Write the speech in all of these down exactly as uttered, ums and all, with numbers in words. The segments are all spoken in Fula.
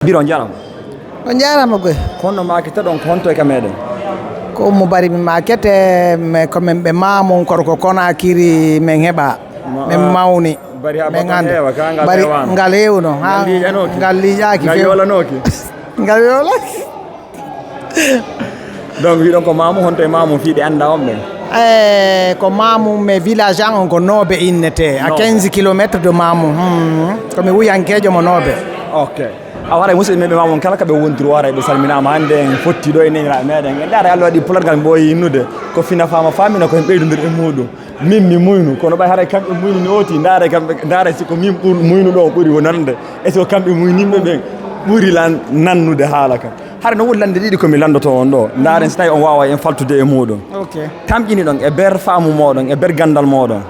Biro, on jarama. On jarama goy. Kono maaki taɗon ko honto e ka meɗen? Ko mo bari mi maakete, me ko men ɓe maamon korko Konakiri men heɓa. Men mawni. Bari ha men ande. Bari ngal hewno. Ha ngal liƴanoki. Ngal liƴaki. Ngal yolanoki. Ngal yolaki. Donc, wiɗon ko Mamoun, honto e Mamoun fii ɓe annda on ɓen? Eh, ko Mamoun, mais village an on ko Noobe innete, à quinze kilomètres de Mamoun. Hmm. Ko mi wuyankeejo mo Noobe. Ok. A waray musidɓe men ɓe Mamoun kala ka ɓe wontiri, waray ɓe salminaama hannde, en fotti ɗo e neeniraaɓe meɗen. En ndaara Alla waɗi pular ngal ɓooyi innude. Ko fina faama faamina ko en ɓeydondir e muɗum. Min mi muynu, kono ɓay haray kamɓe muynu ni oti, ndaare kamɓe, ndaare si ko min ɓur-, muynu ɗo ɓuri wonande. Est-ce que kamɓe muynimɓe ɓen ɓuri lan nannude haala kan? Hara no woodi lande ɗiɗi ko mi landoto on ɗo. Ndaaren si tawi on waawa en faltude e muɗum. Ok. Tamƴini ɗon e ber faamu moɗon, e ber gandal moɗon.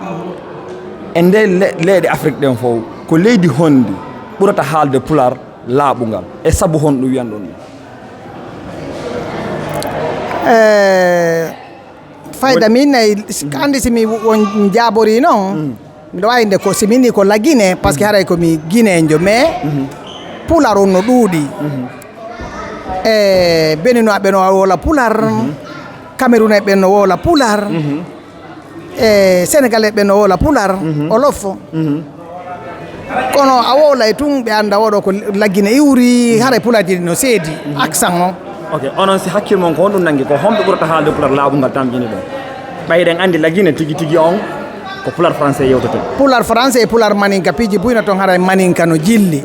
E nde le-, leyɗe Afrik ɗen fof, ko leydi hondi ɓurata haalde pular laaɓungal? E sabu honɗum wiyan ɗon ɗum? Eh, fayda min nayi, anndi si mi won jaabori noon, miɗo waawi nde ko, si min ni ko la Guinée, parce que haray ko mi Guinéenjo, mais pular on no ɗuuɗi. E Béninois ɓe no woola pular, Camerounais ɓe no woola pular, e Sénégalais ɓe no woola pular, Wolof. Kono a wowlay tun, ɓe annda oɗo ko la Guinée iwri, haray pulaaji ɗi no seedi, accent o. Ok, onon si hakkil mon ko honɗum nangi, ko homɓe ɓurata haalde pular laaɓungal tamƴini ɗum? Ɓay eɗen anndi la Guinée tigi tigi on ko pular français yewtete. Pular français e pular maninka, piiji buy no ton haray maninka no jilli.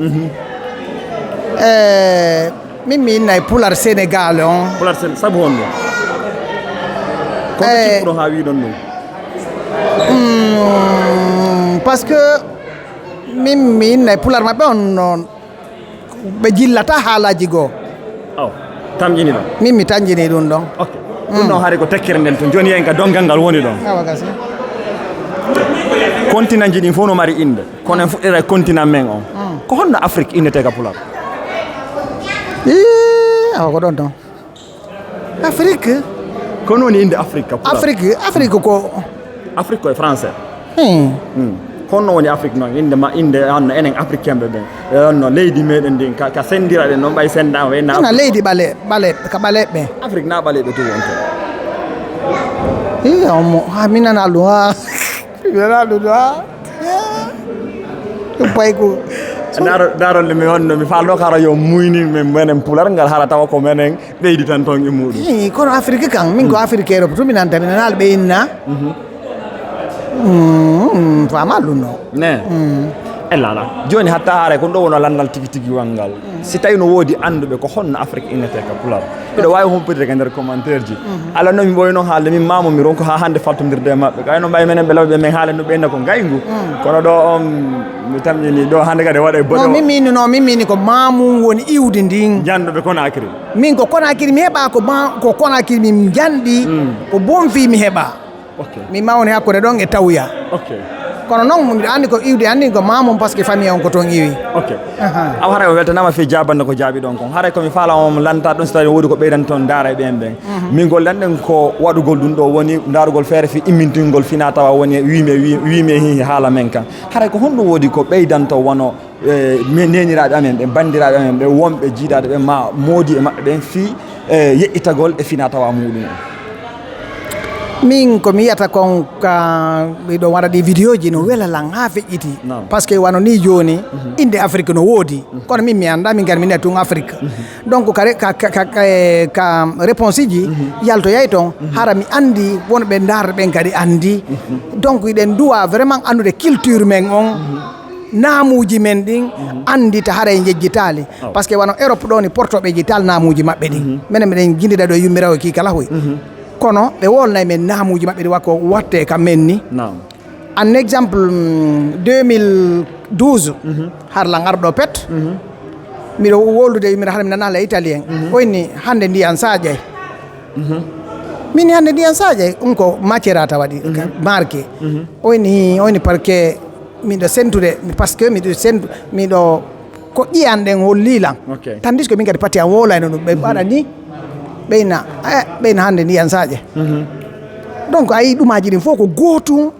E min mi innay pular Sénégal on. Pular Sén-, sabu honɗum? Ko honto cippuɗon haa wiɗon ɗum? Hmm, parce que min mi innay pular maɓɓe on noon. Ɓe jillata haalaaji goo. Aw, tamƴini ɗon. Min mi tanƴini ɗum ɗon. Ok. Ɗum ɗon hari ko tekkere nden tun. Jooni en ka dongal ngal woni ɗon. Awa gasi. Continentji ɗin fof no mari innde. Kono en fuɗɗira e continent men on. Ko honno Afrique innetee ka pular? Ii, awa ko ɗon ɗon. Afrique. Ko honno woni innde Afrique ka pular? Afrique, Afrique ko Afrique ko e français. Hmm. Hmm. Ko honno woni Afrique noon? Innde ma, innde honno enen Africain ɓe ɓen. E honno leydi meɗen ndin ka, ka senndiraɗen noon ɓay senndaama wayno Afrique. Leydi ɓale, ɓale, ka ɓaleeɓe. Afrique na ɓaleeɓe tun wonte. Ii, omo, ha, mi nana ɗum, ha. Mi nana ɗum, ha. Ɗum pay ko. Ndaaro, ndaaro nde mi wonno, mi faalno kara yo muynin men, menen pular ngal hara tawa ko menen ɓeyditan toon e muɗum. Ii, kono Afiriki kan, min ko Afiriki Europe tun mi nanta, mi nanaali ɓe inna. Mm, mm, fama ɗum no. Ne. Mm. E lala. Jooni hatta haare ko ɗo wona lanndal tigi tigi wanngal. Si tawi no woodi annduɓe ko honno Afiriki innetee ka pular. Mbiɗo waawi humpitde ka nder commentaire ji. Ala no mi ɓooyi noon haalde min maamu mi ronko haa hannde faltondirde e maɓɓe. Kay no mbayi menen ɓe lawɓe men haala no ɓeyna ko ngayngu. Kono ɗo on mi tamƴini ɗo hannde kadi waɗa e boɗo. Non, min mi innuno, min mi inni ko maamu woni iwdi ndin. Njanɗo ɓe Conakry. Min ko Conakry mi heɓa ko ma, ko Conakry min njanɗi, ko bonfi mi heɓa. Ok. Mi mawni hakkunde ɗon e tawya. Ok. Kono noon, miɗo anndi ko iwdi anndi ko mamum, parce que famille on ko toon iwi. Ok. Aha. Awa haray o weltanaama fii jaabande ko jaabi ɗon kon. Haray ko mi faala on lanta ɗon, so tawi woodi ko ɓeydan toon ndaara e ɓeen ɓeen. Min gollanɗen ko waɗugol ɗum ɗo woni ndaarugol feere fii immintingol fina tawa woni wiime, wi-, wiime hi haala men kan. Haray ko honɗum woodi ko ɓeydanto wano e, mi neeniraaɓe amen ɓen, banndiraaɓe amen ɓen, wonɓe jiidaade ɓen, ma moodi e maɓɓe ɓen fii, e, yeƴƴitagol e fina tawa muɗum en? Min ko mi yiyata kon ka miɗo waɗa ɗi vidéo ji no wela lan haa feƴƴiti. Naam. Parce que wano ni jooni, innde Afrique no woodi. Kono min mi annda, min kadi mi nani tun Afrique. Donc ka re-, ka, ka, ka, ka, e, ka réponse ji yaltoyay ton, hara mi anndi wonɓe ndaarde ɓen kadi anndi. Donc hiɗen duwa vraiment anndude culture men on. Naamuuji men ɗin anndita haray njejjitaali. Parce que wano Europe ɗo ni portoɓe jitaali naamuuji maɓɓe ɗin. Menen miɗen jindida ɗo yummiraawo kii kala hoy. Kono ɓe wolnay men naamuuji maɓɓe ɗin wakko watte ka men ni. Naam. En exemple, mm, deux mille douze, har lan arɗo pet, miɗo wolude yummira hara mi nana le italien. O inni hannde ndiyan saƴay. Min hannde ndiyan saƴay, ɗum ko macera tawa ɗi, marqué. O inni, o inni parce que miɗo sentude, parce que miɗo sentu, miɗo, ko ƴiyan ɗen holli lan. Ok. Tandis ko min kadi pati an wolayno ɗum, ɓe mbaɗa ni, ɓeyna, eh, ɓeyna hannde ndiyan saƴe. Donc, a yii ɗumaji ɗin fof ko gootum.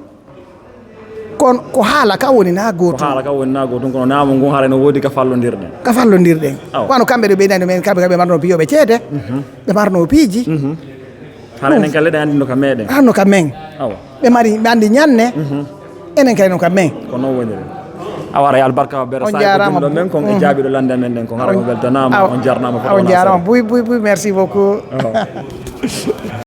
Kono ko haala ka woni na gootum. Ko haala ka woni na gootum, kono naamu ngun haray no woodi ka fallondirɗen. Ka fallondirɗen. Awa. Wano kamɓe ɗo ɓe nani men, kamɓe, kamɓe marno piyoɓe ceede. Mhm. Ɓe marno piiji. Mhm. Hara enen kala ɗen anndi no ka meɗen. Anno ka men. Awa. Ɓe mari, ɓe anndi ñanne. Mhm. Enen kala no ka men. Ko non woniri. Awa, haray albarka bere. On jaaraama. Ɗo men kon e jaabiɗo lande men ɗen kon. Hara on weltanaama, on jarnaama. On jaaraama. Buy, buy, buy, merci beaucoup. Awa.